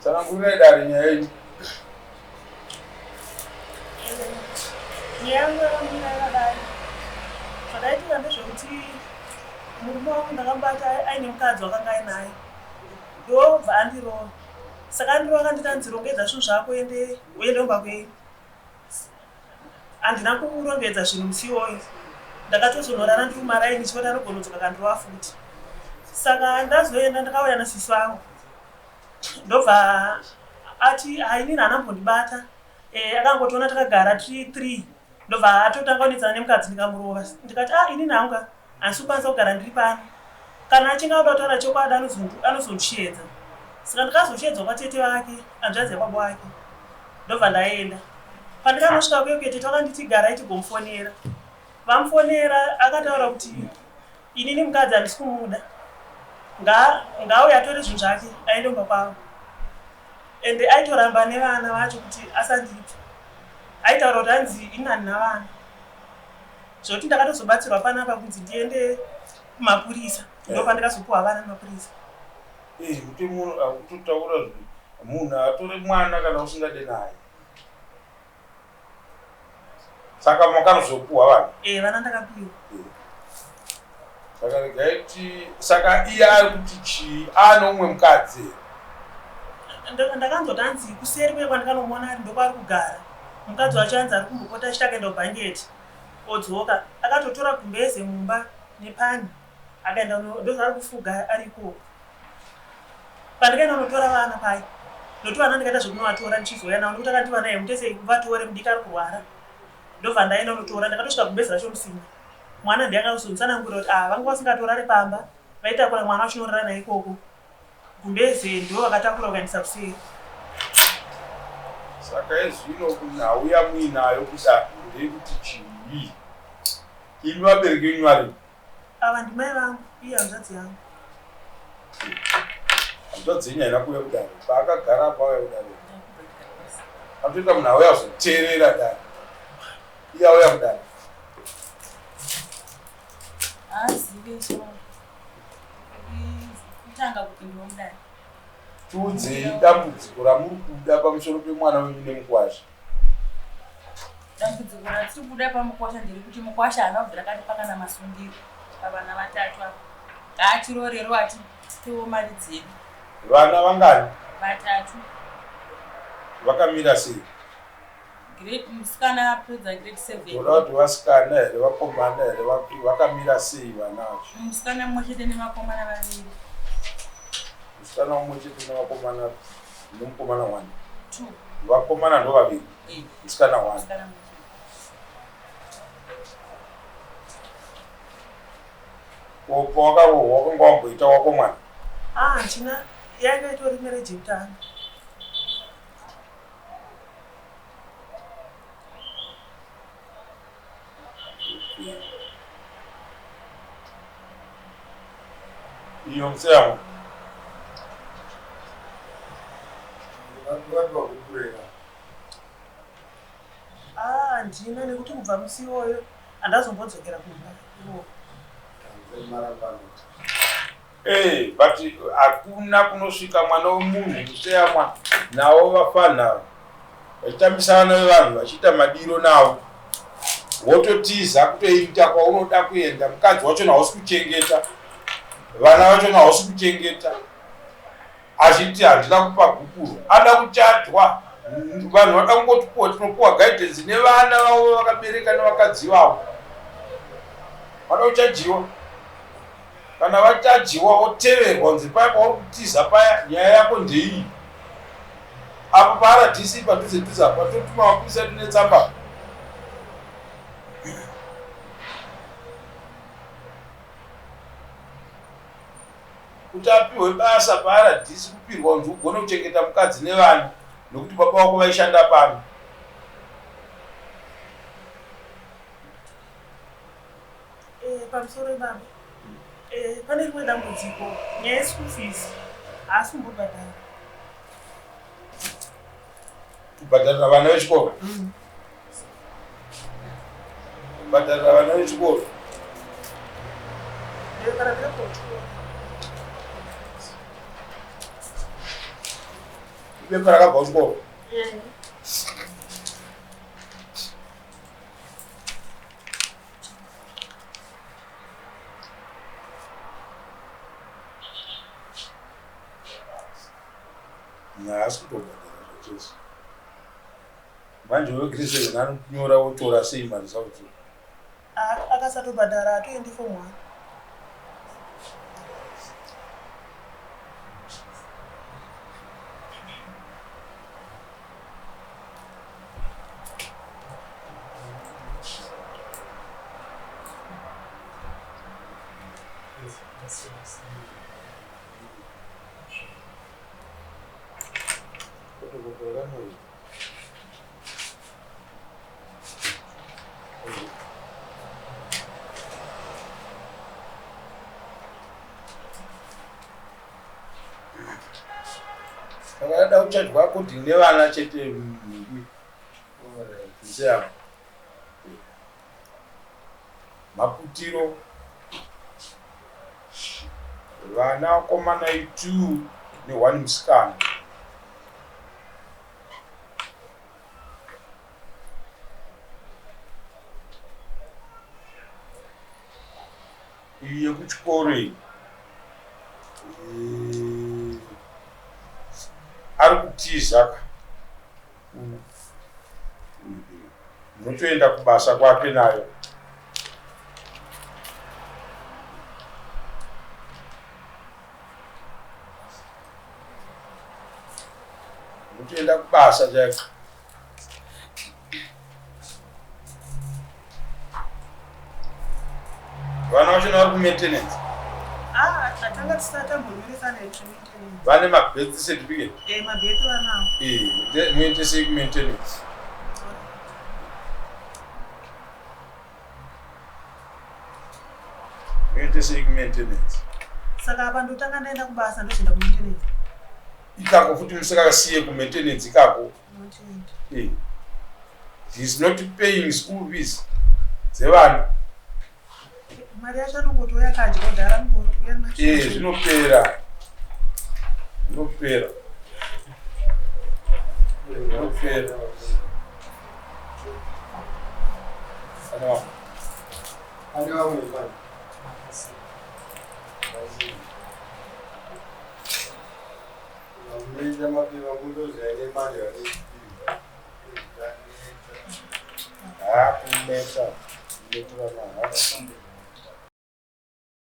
Tsanangurirai dare nyaya yenyu. Nyaya yangu yakamira yakadai. Zvakaitika ndezvekuti murume wangu ndakamubata aine mukadzi wakanga ainaye ndobva andirova. Saka andirova akanditi anzi rongedza zvinhu zvako uende uende kumba kwenyu. Handina kurongedza zvinhu musi iwoyo. Ndakatozonorara ndiri kumaraini ndichivoti anogona kudzoka akandirova futi. Saka ndazoenda ndakauya nasisi vangu. Ndobva ati ah inini haana kumbondibata. Eh, akangotiona takagara tiri three ndobva atotanga kunetsana nemukadzi ndikamurova. Ndikati ah inini hangu ka handisi kukwanisa kugara ndiri pano. Kana achinge akuda kutaura chokwadi anozondisheedza. Saka ndakazosheedzwa kwatete vake, hanzvadzi yababa wake. Ndobva ndaenda. Pandikanosvika kuye kuye tete vakanditi garai tigomufonera. Vamufonera akataura kuti inini mukadzi handisi kumuda. Ngaauye atore zvinhu zvake aende kumba kwavo. Ende aitoramba nevana vacho kuti asandipe. Aitaura kuti hanzi ini handina vana. Zvekuti ndakatozobatsirwa panapa kunzi ndiende kumapurisa. Ndopandakazopuwa vana nemapurisa. Eh, mutemo akutotaura munhu atore mwana kana usingade naye. Saka makanozopuwa vana? Eh, vana ndakapiwa. Eh. Saka regai ti saka iye ari kuti chii aane umwe mukadzi here? Ndakanzwa hanzi kuseri kuye kwandikanomuona ari ndokwaari kugara. Mukadzi wacho hanzi ari kumbopota achiti akaenda kubhangeti odzoka. Akatotora gumbeze mumba nepani akaenda ndozvaari kufuga ari ikoko. Pandikaenda kunotora vana paya nokuti vana ndikaita zvekunovatora ndichizouya navo nekuti akati vana mutese vatore mudiki ari kurwara ndobva ndaenda kunotora ndakatosvika gumbezi racho musina mwana ndiye akazonditsanangurira kuti ah vanga vasingatorare pamba vaitakura mwana vachinorara naye ikoko gumbeze ndivo vakatakura vakaendesa kuseri. Saka ezvino nhau yamuinayo kuda ndeyekuti chii? Imi vabereki venyu varipi? Ava ndimai vangu iye hanzvadzi yangu. Hanzvadzi yenyu haina kuuya kudare. Paakagara apa auya kudare. Atoita munhu auya kuzoteerera dare. Iye auya kudare. Haazive so. Kutanga kupindwa mudare. Tiudzei dambudziko ramuri kuda pamusoro pemwana wenyu nemukwasha. Dambudziko ratiri kuda pamukwasha nderekuti mukwasha haana kubvira akatipa kana masungiro pavana vatatu ava. Ngaatirorerwo atipewo mari dzedu. Vana vangani? Vatatu. Vakamira sei? Grade musikana apedza grade 7. Toda kuti vasikana here vakomana here vakamira sei vana vacho? Musikana mumwe chete nevakomana vaviri. Musikana mumwe chete nevakomana nemukomana one. Two. Vakomana ndo vaviri. Eh. Musikana one. Musikana mumwe chete. Ko pawakarohwa wakanga wamboita wako mwana? Ah, handina. Yanga itori marriage yekutanga. Iyo mseyamo. Ah, handina nekuti kubva musi iwoyo handazombodzokera kumba iwo. Eh, but hakuna kunosvika mwana wemunhu kuseyamwa navo vafanha vachitambisa vana vevanhu vachiita madiro navo wototiza kutoita kwaunoda kuenda mukadzi wachona hausi kuchengeta vana vachona hausi kuchengeta achiti handina kupa gupuro ada kuchatwa vanhu vada kungotipuwa tinopuwa guidance nevana vavo vakabereka nevakadzi vavo vada kuchajiwa Kana vatajiwa voteverwa kunzi paya pauri kutiza paya nyaya yako ndeiyi. Apo paRDC padhuze dhuze apa totuma mapurisa edu netsamba. Kuti apihwe basa paRDC kupirwa kunzi ugone kuchengeta mukadzi nevana nekuti baba vako vaishanda pano. Eh, pamusoro baba eh, pane rimwe dambudziko nyaya yeschool fees haasi kumbobhadhara. Kubhadharira vana vechikoro? Kubhadharira vana vechikoro. Eh, kana ndiri kuchikoro. Ibepa rakabva kuchikoro. Haasi kutobhadhara zvachose. Manje wegrade 7 anonyora wotora sei maresults? Akasatobhadhara hatoendi form 1. Saka ada kuchajwa according nevana chete mhuri seavo maputiro vana vakomana itu neone musikana. Iyi yekuchikoro iyi ari kutiza ka unotoenda kubasa kwake nayo. Unotoenda kubasa chaiko. Vana vacho vari kumaintenance. Ah, atanga tisati tambonyoresana nezvemaintenance. Vane mabirth certificate. Eh, mabirth vanawo. Eh, muendesei kumaintenance. Muendesei kumaintenance. Saka apa ndotanga ndaenda kubasa ndozoenda kumaintenance. Ikako futi musakasiye kumaintenance ikako. Eh. He is not paying school fees dzevana. Mari yacho anongotouya akadya kudhara anongouya Eh, zvinopera. Zvinopera. Zvinopera. Ano. Pane vamwe pano. Vamunoita mapepa mundoziva nemari vanoipiwa. Hakunetsa. Kunetsa mahara.